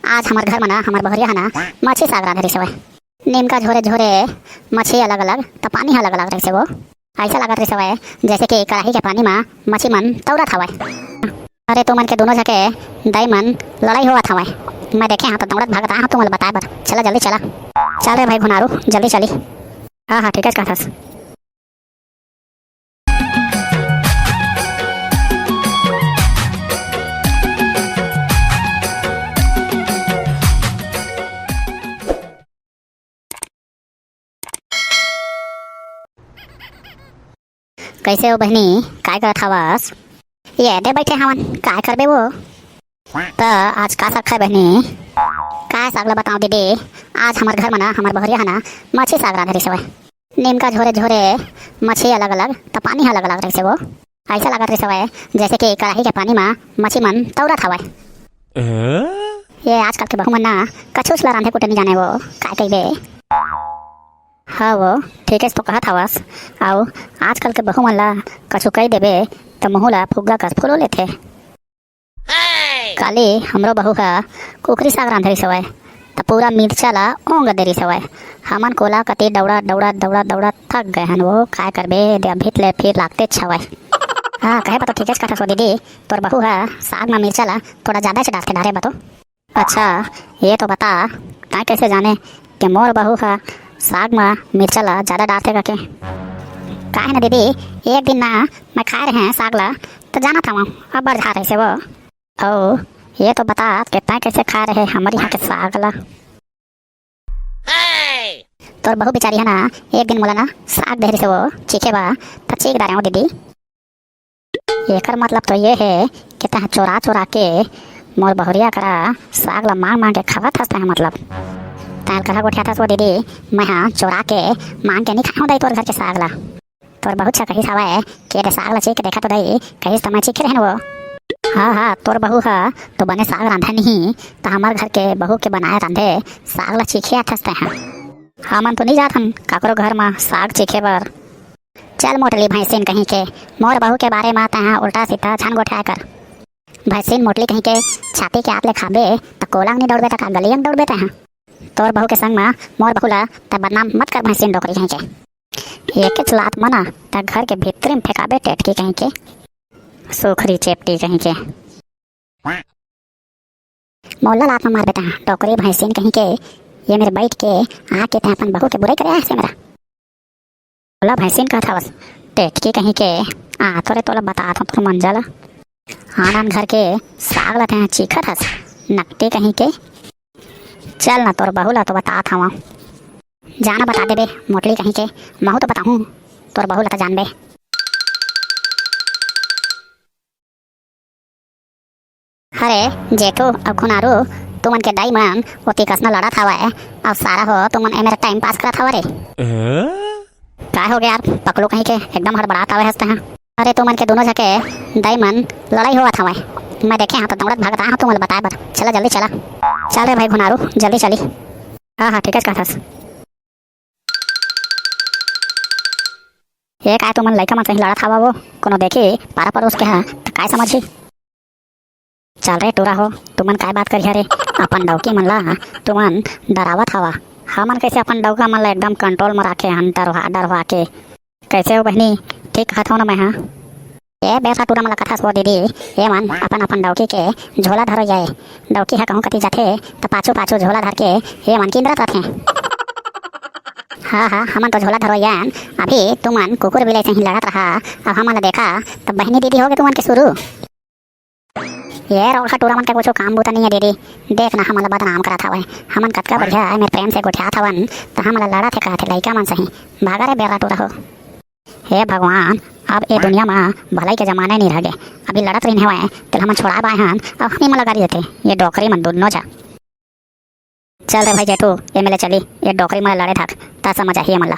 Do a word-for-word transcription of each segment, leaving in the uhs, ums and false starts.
आज हमर घर म ना, हमर बहुरिया ह ना, मछी साग रांधे रिहिस हवय। नीम का झोरे झोरे मछी अलग अलग, त पानी ह अलग अलग रहिस हे वो। अइसा लागत रहिस हवय, जइसे कि कड़ाही के पानी म मछी मन तौरत हवय। अरे, तुमन के दूनों झके दाई मन लड़ाई होवत हवय। मैं देखे हंव त दौड़त भागत आए हंव तुमन ल बताए बर। चला जल्दी चला। चल रे भाई घुनारू, जल्दी चली। हाँ हाँ, ठीकेच कहत हस। कइसे हो बहिनी, काय करत हवस? ये दे बइठे हवन, काय करबे वो? त आज का साग खाए बहिनी? काय साग ल बताओं दीदी, आज हमर घर म ना, हमर बहुरिया ह ना, मछी साग रांधे रिहिस हवय। नीम का झोरे झोरे मछी अलग अलग, त पानी ह अलग अलग रहिस हे वो। अइसा लागत रहिस हवय, जइसे कि कड़ाही के पानी म मछी मन तौरत हवय। ये आजकल के बहू मन ना कछुच ल रांधे कुटे नइ जाने वो, काय कहिबे? हाँ वो, ठीकेच तो कहत हवस। अउ आजकल के बहू मन ला कछु कहि देबे त मुहूं ला फुग्गा कस फुलो लेथे। काली हमरो बहू ह कुकरी साग रांधे रिहिस हवय, त पूरा मिर्चा ला ओंग दे रिहिस हवय। हमन कोला कती दौड़त, दौड़त, दौड़त, दौड़त थक गए हन वो, काय करबे, दे अभी ले फिर लागतेच हवय। हाँ, कहे बा तो ठीकेच कहत हस वो दीदी, तोर बहू ह साग म मिर्चा ला थोड़ा जादाच डारथे डारे बा तो। अच्छा, ये तो बता, तैं कइसे जाने कि मोर बहू ह साग म मिर्चा ला जादा डारथे कहिके? काहे न दीदी, एक दिन ना मैं खाए रहें साग ला, त जानत हवं, अब्बड़ झार रहिस हे वो। अउ ये तो बता कि तैं कइसे खाए रहे हमर इहाँ के साग ला? तोर बहू बिचारी ह ना, एक दिन मोला ना साग दे रिहिस हे वो चीखे बर, त चीख डारेंव दीदी। एकर मतलब तो ये हे कि तैं चोरा चोरा के मोर बहुरिया करा साग ला मांग मांग के खावत हस तैं, मतलब तैं अलकरहा गोठियाथस वो दीदी, मैं हा चोरा के मांग के नइ खाहूं दाई तोर घर के साग ला। तोर बहू ह कहिस हवय कि "ए दे साग ला चीख के देखा तो दाई," कहिस त मैं चीखे रहेन वो। हाँ हाँ, तोर बहू ह तो बने साग रांधे नहीं, त हमर घर के बहू के बनाए रांधे साग ला चीखे आथस तैं हा। हमन तो नइ जात हन काकरो घर म साग चीखे बर। चल मोटली भैंसिन कहीं के, मोर बहू के बारे म तैं हा उल्टा सीधा झन गोठियाए कर। भैंसिन मोटली कहीं के, छाती के आत ले खाबे त कोला अंग नइ दौड़बे त का गली अंग दौड़बे तैं हा? तोर बहू के संग म मोर बहू ला तैं बदनाम मत कर भैंसिन डोकरी कहीं के। एकेच लात म ना तैं घर के भीतरी म फेंकाबे टेटकी कहीं के। सुखरी चेपटी कहीं के। मोला लात म मारबे तैं, डोकरी भैंसिन कहीं के, ये मेर बइठ के आके तैं अपन बहू के बुराई करे आए हस मेर। मोला भैंसिन कहत हवस, टेटकी कहीं के, आ तोरे तोला बतात हंव तोर मंजा ला। आन आन घर के साग ला तैं चीखत हस, नकटी कहीं के। चल ना तोर बहू ला तो बतात हंव। जाना बता देबे, मोटली कहीं के, महू तो बताहूं, तोर बहू ला त जानबे। अरे जेठू अउ खुनारू, तुमन के दाई मन ओती कस न लड़त हवय, अउ सारा हो तुमन ए मेर टाइम पास करत हव रे। काय हो गया यार, पकलू कहीं के एकदम हड़बड़ात हवय हंसते हैं। अरे तुमन के दोनों झके दाई मन लड़ाई होवत हवय, मैं देखे हंव तो दौड़त भागत आए हंव तुमन ल बताए बर। चला जल्दी चला। चल रे भाई खुनारू, जल्दी चली। हाँ हाँ, ठीकेच कहत हस। ए काय तुमन लइका मन सही लड़त हवा वो? कोनो देखी पारा पड़ोस के ह त काय समझही? चल रे टूरा हो, तुमन काय बात करिहा रे? अपन डौकी मन ला तुमन डरावत हवा। हमन कइसे अपन डौका मन ला एकदम कंट्रोल म राखे हन डरवा डरवा के। कइसे हो बहिनी, ठीक कहत हव न मैं हा? ए बेरा टूरा मन ला कथस वो दीदी, ए मन अपन अपन डौकी के झोला धरो जाए। डौकी ह कहूं कती जाथे त पाछू पाछू झोला धर के ए मन किंदरत रथे। हाँ हाँ, हमन तो झोला धरो यान, अभी तुमन कुकुर बिलाई सही लड़त रहा, अब हमन ला देखा त बहिनी दीदी होगे तुमन के शुरू। ए रोगहा टूरा मन के कुछू काम बूता नइ हे दीदी, देख ना हमन ला बदनाम करत हवय। हमन कतका बढ़िया ए मेर प्रेम से गोठियात हवन, त हमन ला लड़त हे कहत हे लइका मन सही। भागा रे बेरा टूरा हो। हे भगवान, अब ए दुनिया म भलाई के जमाना नइ रह गे। अभी लड़त रहिन हवय, तेला हमन छोड़ाए बर आए हन, अब हमन ला गारी देथे, ये डोकरी मन दुन्नो झा। चल रे भाई जेठू, ए मेर ले चली, ये डोकरी मन ला लड़े धक, त समझ आही एमन ला।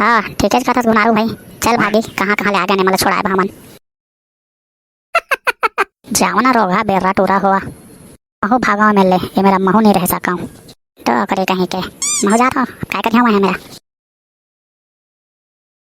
हाँ, ठीकेच कहत हस गुनारू भाई, चल भागी, कहाँ कहाँ ले आ गेन एमन ला छोड़ाए बर हमन। जाओ ना रोगहा बेर्रा टूरा होवा। महू भागव ए मेर ले, ए मेर महू नइ रह सकंव। डोकरी कहीं के, महू जात हंव, काय करिहंव मैं ए मेर।